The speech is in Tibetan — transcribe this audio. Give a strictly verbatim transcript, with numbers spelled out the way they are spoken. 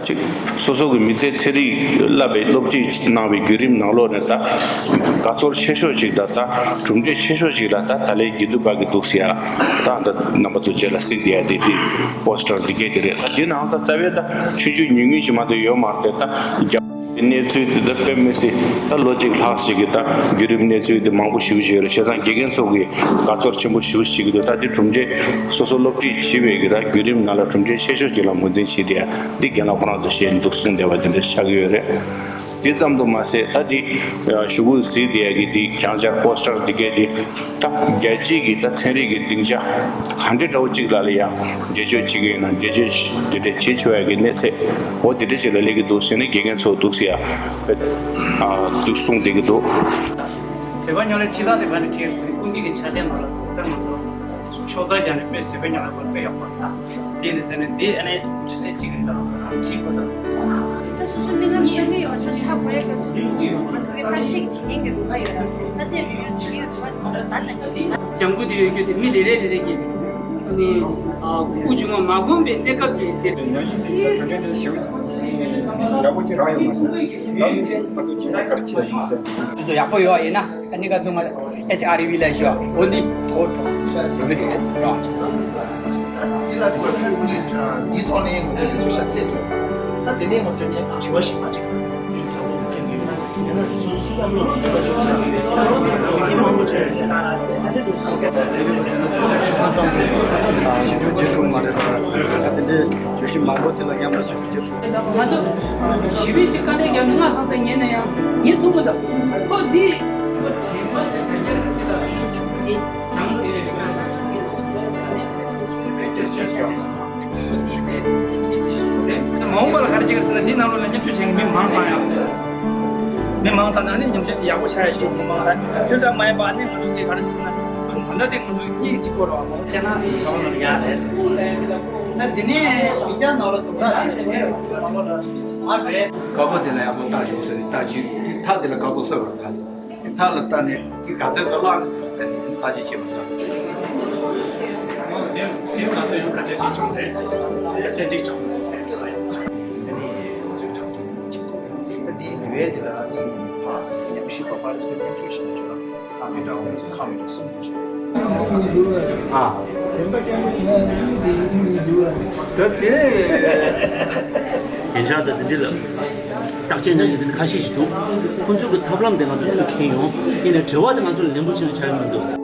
ཅིག་སོ་སོ་གི་མི་ཚེ་ཚན་རིག་བསླབ་པའི་སློབ་ཁྲིད་གནང་བའི་བརྒྱུད་རིམ་ནང་ལོགས་ནས་ད་དགའ་ཚོར་ཆེ་ཤོས་ཅིག་དང་ད་གྲུབ་འབྲས་ཆེ་ཤོས་ཅིག་ལ་ད་ད་ལན་དགེ་འདུན་པ་གི་འདུག་ཟེར་ཡ་ད་ད་རྣམ་པ་ཚོ་རྗེས་ལ་གཟིགས་བསྡད་ཡ་དེ་དེ་པོ་སི་ཊར་འདི་གས་དེ་རེད། ད་དེ་ནང་ད་རྩ་བའི་ད་ཆུང་ཆུང་ཉུང་ཉུང་ཅིག་མ་གཏོགས་ཡོད་མ་རེད། ད་རྒྱ་གནས་ཚུལ་དེ་ད་དཔེ་མི་སྲིད་ད་ལོ་གཅིག་ལྷག་ཅིག་གི་ད་བརྒྱུད་རིམ་གནས་ཚུལ་དེ་མང་པོ་ཞེ་པོ་ཅིག་ཡོད་རེད། བྱས་ཙང་དགེ་རྒན་ཚོ་གིས་དགའ་ཚོར་ཆེན་པོ་ཞེ་པོ་ཅིག་གི་འདུག་ད་དེ་གྲུབ་འབྲས་སོ་སོ་སློབ་ཁྲིད་བྱེད་པའི་གི་ད་བརྒྱུད་རིམ་ནང་ལ་གྲུབ་འབྲས་ཆེ་ཤོས་ཅིག་ལ་ངོས་འཛིན་བྱེད་དེ་ཡ་འདི་རྒན་ལགས་ཁོ་རང་ཚོ་བཤད་འདུག་གསུངས་བསྡད་པ་དེ་འདྲ་ཆགས་ཀྱི་ཡོད་རེད། དེ་ཙམ་དུ་མ་ཟད་ད་འདི་གཞུག་གུ་གཟིགས་བསྡད་ཡ་གི་འདི་གྱང་ཆ་པོ་སི་ཊར་འདི་གས་འདི་ད་རྒྱལ་སྤྱིའི་གི་ད་ཚན་རིག་གི་སྡིངས་ཆ་ག་འདྲ་འདྲ་བོ་གཅིག་ལ་ལ་ཡང་འགྲེལ་བརྗོད་བྱེད་ཀྱི་ཡོད་ན་འགྲེལ་བརྗོད་དེ་འདྲ་བྱེད་ཆོག་ཡ་གི་གནས་ཚད་འོ་དེ་འདྲ་ཅིག་ལ་སླེབས་ཀྱི་འདུག་ཟེར་ནས་དགེ་རྒན་ཚོ་འདུག་ཟེར་ཡ་དཔེ་ཨ་འདུག་གསུངས་བསྡད་ཀྱི་འདུག་ཟེར་བ་ཉོ་ལ་ཁྲིད་སྟངས་དེ་ག་འདྲ་ཁྲིད་ཟེར་ཀུན་གྱི་གི་ཆ་ལྡན་ནང་ལ་ད་ང་ཚོ་ཕྱོགས་མཐའ་རྒྱ་ནས་དཔེ་ཟེར་བ་ཉོ་ལ་དཔེ་ཡག་པོ་ད། དེ་ནི་ཟེར་ནས་འདི་ཨ་ནི་ཆུ་ཚོད་གཅིག་རིང་ལ་ཁྲིད་དགོས་ས། ད་སོ་སོ་མི་ལ་མི་ལ་ཡོད་ཆོག་ཅིག་ཧ་གོ་ཡ་ག་སོ་སོ་ང་ཚོ་གི་ཚབ་ཆེ་གི་བྱེད་མཁན་གི་རུ་ཁ་ཡོད་ར་ད་ཅེ་བེད་སྤྱོད་བྱེད་ཀྱི་རུ་ཁ་ད་ད་ད་ད་ལྗང་ཁུ་དེ་ཡོད་རྒྱུ་དེ་མི་རེ་རེ་རེ་རེ་གི་ནི་ཨ་དབུགས་ཆུང་མ་མ་གོམས་པའི་གནས་སྐབས་དེ་དེ། ཡག་པོ་ཅིག་རག་ཡོད་མ་སོང་། ད་མི་དེ་ང་ཚོ་ཅིག་ག་རེ་བྱེད་ཡིན་ཟེར། དེ་ཚོ་ཡག་པོ་ཡོད་ཡིན་ན། ཨ་ནི་ག་ཚོད་ང་ཨེཆ་ཨར་ཝི་ལ་ཞུ་འོ་འདི་ཐོག་ཐོག་ཡོད་གི་རེད་ཡོང་། འདི་ལ་དེ་ཁོས་ཁོས་ཀྱི་འདིའི་ཐོག་ནས་ང་ཚོ་གི་ཚོད་ཤ་སླེབས་ཐུབ། ད་དེ་ནས་ང་ཚོས་ནས་དྲི་བ་ཞིག་མ་བྱེད་ག་ཡིན་ན་བསམ་བློ་འཁོར་བ་ཆུང་ཆུང་གི་ཞིག་ལ་ཡིན་ན་མང་པོ་བྱས་ཟེར་ན་ཚོད་ཤ་ཚོད་ཤ་ཚང་ཚང་ཞིབ་འཇུག་བྱེད་ཐུབ་མ་རེད། ད་དེ་འདྲའི་བརྗོད་གཞི་མང་པོ་ཅིག་ལ་མཉམ་དུ་ཞིབ་འཇུག་བྱེད་ཐུབ། ང་ཚོ་ཞི་བའི་ཆེད་དཀའ་ལས་བརྒྱབ་ནས་སྔ་སང་སང་ཉན་ན་ཡང་ཉན་ཐུབ་མི་འདུག་ཁོ་འདི་ཁོ་དྲན་པ་དེ་དེ་ཉན་ཞིག་ལ་ཞུ་ཆུག་འདི་དང་དེ་ལས་ཀ་ང་ཚོ་གི་ལོ་ཚོད་ས་ནས་ཚུལ་བེད་སྤྱོད་བྱས་ཤག་མ་འོངས་པ་ལ་ག་རེ་བྱེད་ཀྱི་རེད་ཟེར་ན་འདི་ནང་ལོགས་ལ་མཉམ་ཞུགས་བྱེད་མཁན་མི་མང་བཏང་ཡག་མི་མང་བཏང་ན་ནི་ཉམས་ཞིབ་དེ་ཡག་པོ་ཆགས་ཡག་ཞིག་མི་མང་བཏང་དེ་ཙམ་མ་ཡིན་པ་ནི་ང་ཚོ་གི་ག་རེ་ཟེར་ན་ད་ལྟ་དེ་ང་ཚོ་གཉིས་གཅིག་པོ་རེད་བ་མང་ཆེ་ན་ནི་ག་བ་ལ་ཡག་རེད་ཟེར། ད་དེ་ནས་མི་སྐྱ་ནང་ལ་ཟུག་ར་དེ་ནས་མ་རེད། དཀར་པོ་དེ་ལ་ཡག་པོ་བཏགས་ཞོག་ཟེར་ནས་བཏགས་རྗེས་དེ་ཐག་དེ་ལ་དཀར་པོ་གསོལ་བར་ཐལ། ཐག་ལ་བཏགས་ནས་དེ་ག་ཚོད་ཚོད་བརླག་ནས་དེ་ནས་བརྟག་དཔྱད་བྱེད་པ་དང་། དེ་ང་ཚོ་ཡང་ག་ཚོད་ཅིག་བྱུང་རེད། ག་ཚོད་ཅིག་བྱུང་རེད་ལ་ཡང་། དེ་ནས་ང་ཚོའི་གྲངས་ཐོ་ཉིད་ཅིག་ད་དེའི་ནུས་པ་དེ་ལ་ནི་ཕ་ཉམས་ཞིབ་པ་པར་སི་པེ་ནེམ་ཆོས་ཤིག་ཡོད་ལ་ཁ་མི་འདྲ་བ་ཚོ་ཁ་མི་འདྲ་གསུམ་ཡོད་ཅིག་ཨ། ད་དེ། རྒྱན་ཆ་དང་དེ་འདྲ་ལ་བརྟག་དཔྱད་གནང་རྒྱུ་དེ་འདྲ་ཁ་ཤས་ཤིག་འདུག་ཁོང་ཚོའི་གི་ཐབས་ལམ་དེ་ང་ཚོ་ཚུར་འཁྱེར་ཡོང་། ཡིན་ནའི་དྲི་བ་དེ་ང་ཚོ་ལ་ལན་པོ་ཆེ་ན་ཆགས་ཀྱི་མི་འདུག